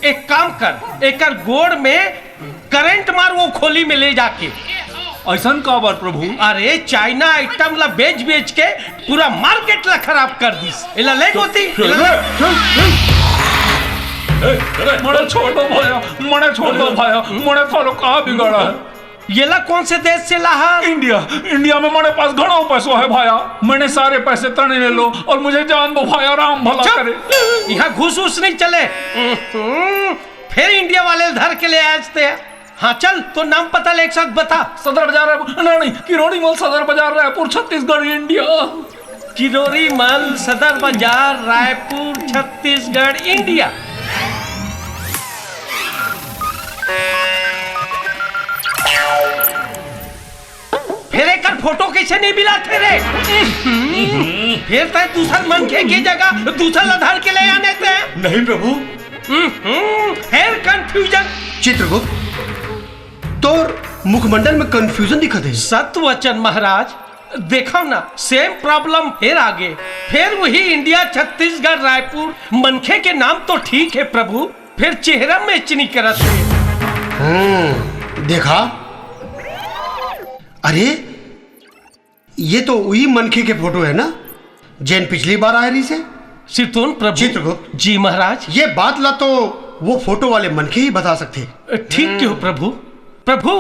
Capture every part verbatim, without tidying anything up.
एक काम कर, एकर गोड़ में करंट मार, वो खोली में ले जाके। ऐसन काबर प्रभु? अरे, चाइना आइटम ला बेच बेच के पूरा मार्केट ला खराब कर दिस। एला ले गोती, एला ले। ए, ए, मने छोड़ दो भाया, मने छोड़ दो भाया, मने कालो का बिगाड़ा है? येला कौन से देश से लाहा? इंडिया, इंडिया में मने पास घणो पैसो है भाया। मैंने सारे पैसे तने ले लो और मुझे जान दो भाया, राम भला करे। यहाँ घुस उस नहीं चले। हम्म, फिर इंडिया वाले धर के ले आए थे। हाँ चल, तो नाम पता ले एक साथ बता। सदर बाजार रायपुर, नहीं, नहीं, किरोड़ी मॉल सदर बाजार रायपुर छत्तीसगढ़ इंडिया। किरोड़ी मॉल सदर बाजार रायपुर छत्तीसगढ़ इंडिया। फिर एकर फोटो कैसे नहीं मिला थे रे? फिर तय दूसर मनखे के जगह दूसर ला धर के ले आने थे। नहीं प्रभु। हम्म, फिर कंफ्यूजन। चित्रगुप्त, तोर मुखमंडल में कंफ्यूजन दिखत है। सत वचन महाराज, देखो ना, सेम प्रॉब्लम फिर आगे। फिर वही इंडिया, छत्तीसगढ़, रायपुर। मनखे के नाम तो ठीक है प्रभु, फिर चेहरा मैच नहीं करत है। हम्म, देखा, अरे, ये तो वही मनखे के फोटो है ना, जेन पिछली बार आए रहिस हे। सिरतोन प्रभु। चित्रगुप्त। जी महाराज। ये बात ला तो वो फोटो वाले मनखे ही बता सकते। ठीक क्यों प्रभु? प्रभु,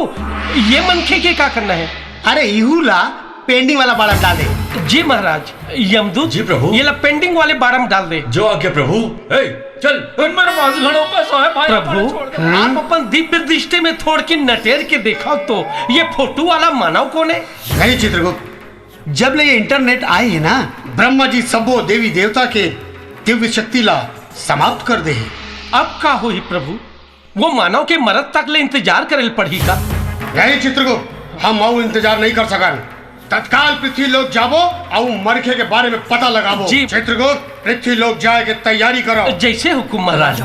ये मनखे के का करना है? अरे, इहू ला पेंडिंग वाला बाड़ा में डाल दे। जी महाराज। यमदूत। जी प्रभु। ये ला पेंडिंग वाले बाड़ा में डाल दे। जो आज्ञा प्रभु। ए, चल। मेरे पास घणो पैसा है भाई, प्रभु, हमारे छोड़ दे। आप अपन दिव्य दृष्टि में थोड़ के नटेर के देखा तो ये फोटो वाला मानव कौन है? नहीं चित्रगुप्त, जब ले ये इंटरनेट आए है ना, ब्रह्मा जी सबो देवी देवता के दिव्य शक्ति ला समाप्त कर दे है। अब का होही प्रभु? वो मानव के मरत तक ले इंतजार करे ल पड़ही का? नहीं चित्रगुप्त, हम अउ इंतजार नहीं कर सकन। तत्काल पृथ्वी लोक जाबो अउ मनखे के बारे में पता लगाबो। जी। चित्रगुप्त, पृथ्वी लोक जाए के तैयारी करो। जैसे हुकुम महाराज।